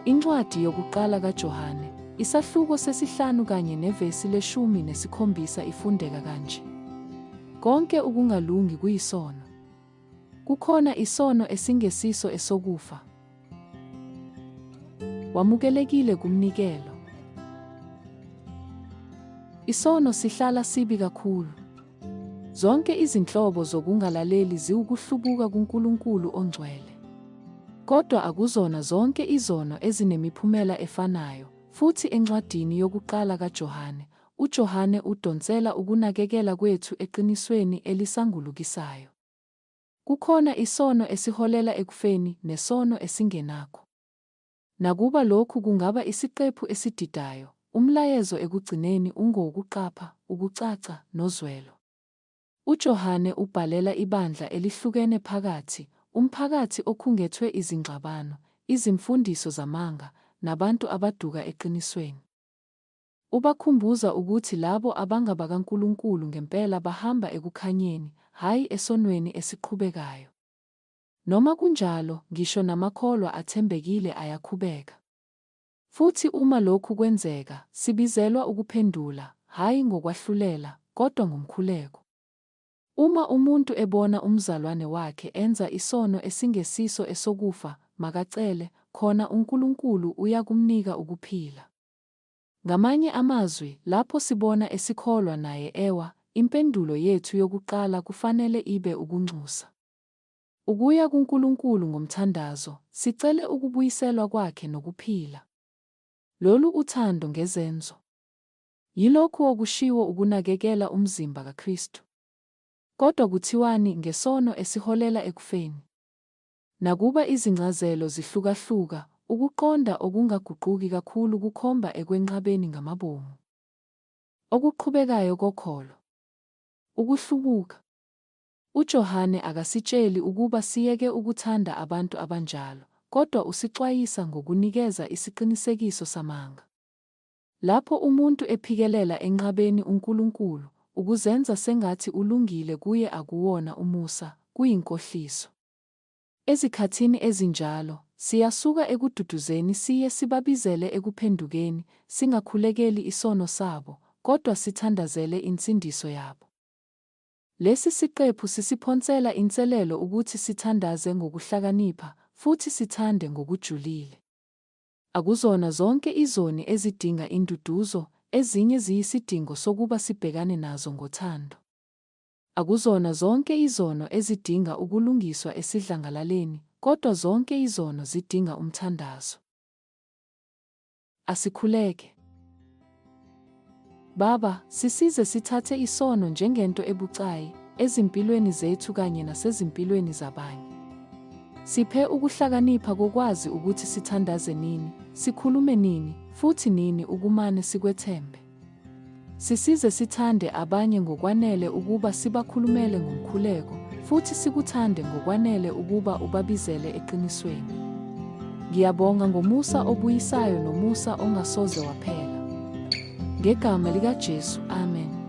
Incwadi yokuqala kaJohane, isahluko sesihlanu kanye nevesi leshumi nesikhombisa ifundeka kanje. Konke ukungalungi kuyisono. Kukhona isono esingesiso esokufa. Wamukelekile kumnikelo. Isono sihlala sibi kakhulu. Zonke izinhlobo zokungalaleli ziwukuhlubuka kuNkulunkulu ongcwele. Kodwa akuzona zonke izono ezinemiphumela efanayo, futhi encwadini yokuqala kaJohane, uJohane udonsela ukunakekela kwethu eqinisweni elisangulukisayo. Kukhona isono esiholela ekufeni nesono esingenakho. Nakuba lokhu kungaba isiqephu esididayo, umlayezo ekugcineni ungowokuqapha, ukucaca, nozwelo. UJohane ubhalela ibandla elihlukene phakathi, umphakathi okhungethwe izingxabano, izimfundiso zamanga, nabantu abaduka eqinisweni. Ubakhumbuza ukuthi labo abangabakaNkulunkulu ngempela bahamba ekukhanyeni, hhayi esonweni esiqhubekayo. Noma kunjalo, ngisho namakholwa athembekile ayakhubeka. Futhi uma lokhu kwenzeka, sibizelwa ukuphendula, hhayi ngokwahlulela, kodwa ngomkhuleko. Uma umuntu ebona umzalwane wakhe enza isono esingesiso esokufa, makacele, khona uNkulunkulu uyakumnika ukuphila. Ngamanye amazwi, lapho sibona esikholwa naye ewa, impendulo yethu yokuqala kufanele ibe ukunxusa. Ukuya kuNkulunkulu ngomthandazo, sicele ukubuyiselwa kwakhe nokuphila. Lolu uthando ngezenzo. Yilokhu okushiwo ukunakekela umzimba kaKristu. Kodwa kuthiwani ngesono esiholela ekufeni? Nakuba izincazelo zihlukahluka, ukuqonda okungaguquki kakhulu kukhomba ekwenqabeni ngamabomu okuqhubekayo kokholo. Ukuhlubuka. UJohane akasitsheli ukuba siyeke ukuthanda abantu abanjalo, kodwa usixwayisa ngokunikeza isiqinisekiso samanga. Lapho umuntu ephikelela enqabeni uNkulunkulu, ukuzenza sengathi ulungile kuye akuwona umusa, kuyinkohliso. Ezikhathini ezinjalo, siyasuka ekududuzeni siye sibabizele ekuphendukeni, singakhulekeli isono sabo, kodwa sithandazele insindiso yabo. Lesi siqephu sisiphonsela inselelo ukuthi sithandaze ngokuhlakanipha futhi sithande ngokujulile. Akuzona zonke izoni ezidinga induduzo, ezinye ziyisidingo sokuba sibhekane nazo ngothando. Akuzona zonke izono ezidinga ukulungiswa esidlangalaleni, kodwa zonke izono zidinga umthandazo. Asikhuleke. Baba, sisize sithathe isono njengento ebucayi ezimpilweni zethu kanye nasezimpilweni zabanye. Siphe ukuhlakanipha kokwazi ukuthi sithandaze nini, sikhulume nini, futhi nini ukumane sikwethembe. Sisize sithande abanye ngokwanele ukuba sibakhulumele ngomkhuleko, futhi sikuthande ngokwanele ukuba ubabizele eqinisweni. Ngiyabonga ngomusa obuyisayo nomusa ongasoze waphela. Ngegama likaJesu, amen.